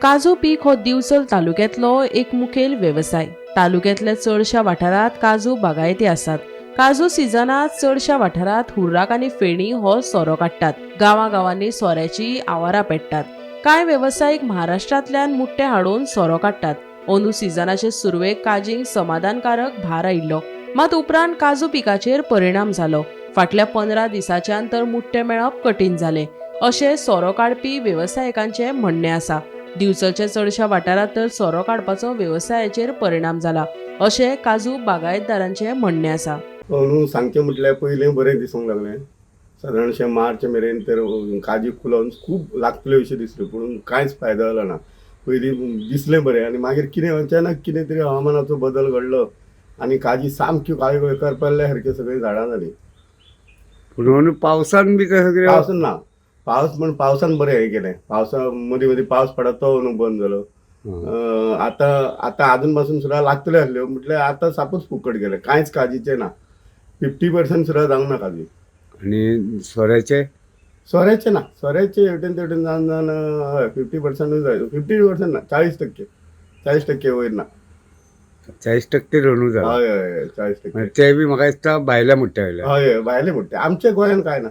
काजू पीक हो दिवचल तालुक्यांतलो एक मुखेल वेवसाय. तालुक्यांतल्या चडशा वाठारांत काजू बागायती आसात. काजू सिजनांत चडशा वाठारांत हुर्राक आनी फेणी हो सोरो काडटात. गांवागांवांनी सोऱ्याची आवारां पेट्टात. कांय वेवसायीक महाराष्ट्रांतल्यान मुट्टे हाडून सोरो काडटात. अंदू सिजनाचे सुरवेक काजींक समाधानकारक भार आयिल्लो, मात उपरांत काजू पिकाचेर परिणाम जालो. फाटल्या 15 दिसांच्यान तर मुट्टे मेळप कठीण जालें अशें सोरो काडपी वेवसायिकांचें म्हणणें आसा. दिवचलच्या चडशा वाठारांत तर सोरो काडपाचो वेवसायाचेर परिणाम जाला अशें काजू बागायतदारांचें म्हणणें आसा. अंदू सांगचें म्हटल्यार पयलीं बरें दिसूंक लागलें. सादारणशें मार्च मेरेन तर काजी फुलोवन खूब लागतल्यो अशें दिसल्यो, पूण कांयच फायदो जालो ना. पयलीं दिसलें बरें आनी मागीर कितें अचानक कितें तरी हवामानाचो बदल घडलो आनी काजी सामक्यो काळ्यो करपल्ल्या सारक्यो सगळीं झाडां जालीं. पूण पावसान बी तसो कितें पावसान ना, पावस म्हण पावसान बरें हें केलें. पावसा मदीं मदीं पावस पडत तो न्हू बंद जालो. आतां आतां आजून पासून सुद्दां लागतल्यो आसल्यो, म्हटल्यार आतां सापूच फुकट गेलें, कांयच काजीचें ना. 50% सुद्दां जावंक ना काजी. आनी सोऱ्याचे? सोऱ्याचें ना, सोऱ्याचें हेवटेन तेवटेन जावन जावन हय 50%ूय जाय, 50% ना, 40%, 40% वयर ना. 40% रणू जाला. हय हय हय 40%. ते बी म्हाका दिसता भायल्या मुट्ट्या वयल्या. हय हय भायले म्हणटा. आमच्या गोंयान कांय ना,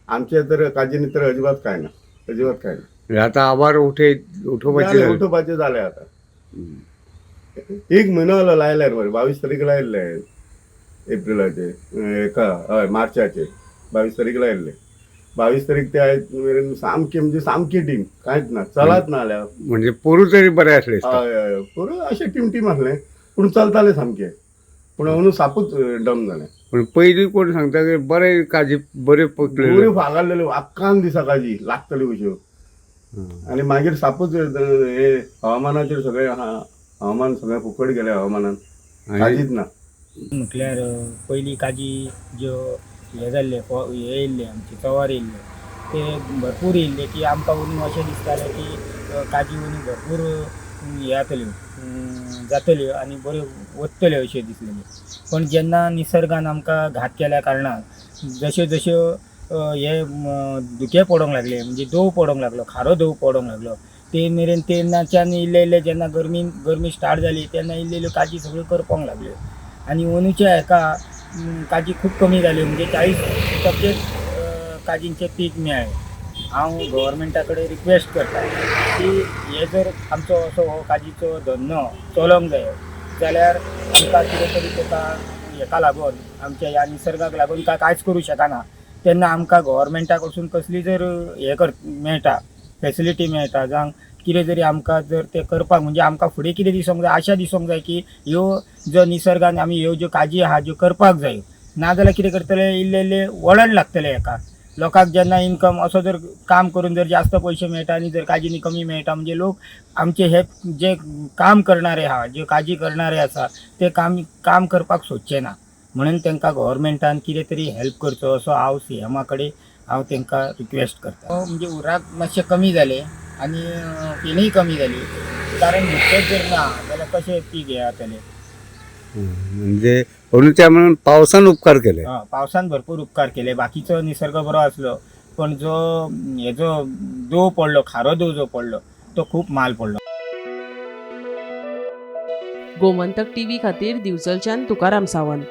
आमच्या तर काजीनी तर अजिबात कांय ना, अजिबात कांय ना. म्हणजे आतां आवार उठोवपाचे जालें, उठोवपाचें जालें आतां. एक म्हयनो जालो लायल्यार मरे, 22 तारीख लायल्ले एप्रिलाचे, हेका हय मार्चाचे 22 तारीख लायल्ले. 22 तारीख ते आयज मेरेन सामकी म्हणजे सामकी टीम कांयच ना, चलात ना जाल्यार. म्हणजे पोरू तरी बरें आसलें दिसता. हय हय पोरू अशें टीम टीम आसलें पूण चलतालें सामकें, पूण अंदू सापूच डम जालें. पूण पयलीं कोण सांगता की बरें काजी बऱ्यो पकलेल्यो. बऱ्यो फागारलेल्यो आक्कान दिसा काजी लागतल्यो कश्यो, आनी मागीर सापूच हे हवामानाचेर सगळें हवामान सगळें फुकट गेलें हवामानान, काजीच ना. म्हटल्यार पयलीं काजी ज्यो हे जाल्ले हे येयल्ले आमचे चवार येयल्ले ते भरपूर येयल्ले की आमकां अंदू अशें दिसतालें की काजी अंदू भरपूर हे जातल्यो जातल्यो आनी बऱ्यो वतल्यो अश्यो दिसलेल्यो. पण जेन्ना निसर्गान आमकां घात केल्या कारणान जश्यो जश्यो हे धुकें पडोंक लागलें, म्हणजे दंव पडोंक लागलो, खारो दंव पडोंक लागलो, ते मेरेन तेन्नाच्यान इल्ले इल्ले जेन्ना गरमी स्टार्ट जाली तेन्ना इल्ल्यो इल्ल्यो काजी सगळ्यो करपोंक लागल्यो. आनी अंदूच्या हेका काजी खूब कमी जाल्यो, म्हणजे 40% काजींचें पीक मेळ्ळें. हांव गव्हर्मेंटा कडेन रिक्वेस्ट करता की हे जर आमचो असो हो काजीचो धंदो चलोंक जाय जाल्यार आमकां कितें तरी तेका हेका लागून आमच्या ह्या निसर्गाक लागून कांयच करूं शकना, तेन्ना आमकां गव्हर्मेंटा कडसून कसली जर हे मेळटा फेसिलिटी मेळटा, जावं कितें जरी आमकां जर तें करपाक म्हणजे आमकां फुडें कितें दिसूंक जाय, आशा दिसूंक जाय की ह्यो जो निसर्गान आमी ह्यो ज्यो काजी आहा ज्यो करपाक जायो, नाजाल्यार कितें करतले इल्लें इल्लें वळण लागतलें हेका. लोकांक जेन्ना इनकम असो जर काम करून जर जास्त पयशे मेळटा आनी जर काजींनी कमी मेळटा म्हणजे लोक आमचे हे जे काम करणारे आहा, जे काजी करणारे आसा ते काम करपाक सोदचे ना. म्हणून तांकां गव्हर्मेंटान कितें तरी हेल्प करचो असो हांव सीएमा कडेन हांव तांकां रिक्वेस्ट करता. म्हणजे उर्राक मातशें कमी जालें आनी फेणीय कमी जाली, कारण नुस्तेंच जर ना जाल्यार कशें पीक हें जातलें. म्हणजे अंदूच्या म्हणून पावसान उपकार केले. पावसान भरपूर उपकार केले, बाकीचो निसर्ग बरो आसलो, पण जो हेजो दंव पडलो, खारो दंव जो पडलो तो खूब माल पडलो. गोमंतक टीव्ही खातीर दिवचलच्यान तुकाराम सावंत.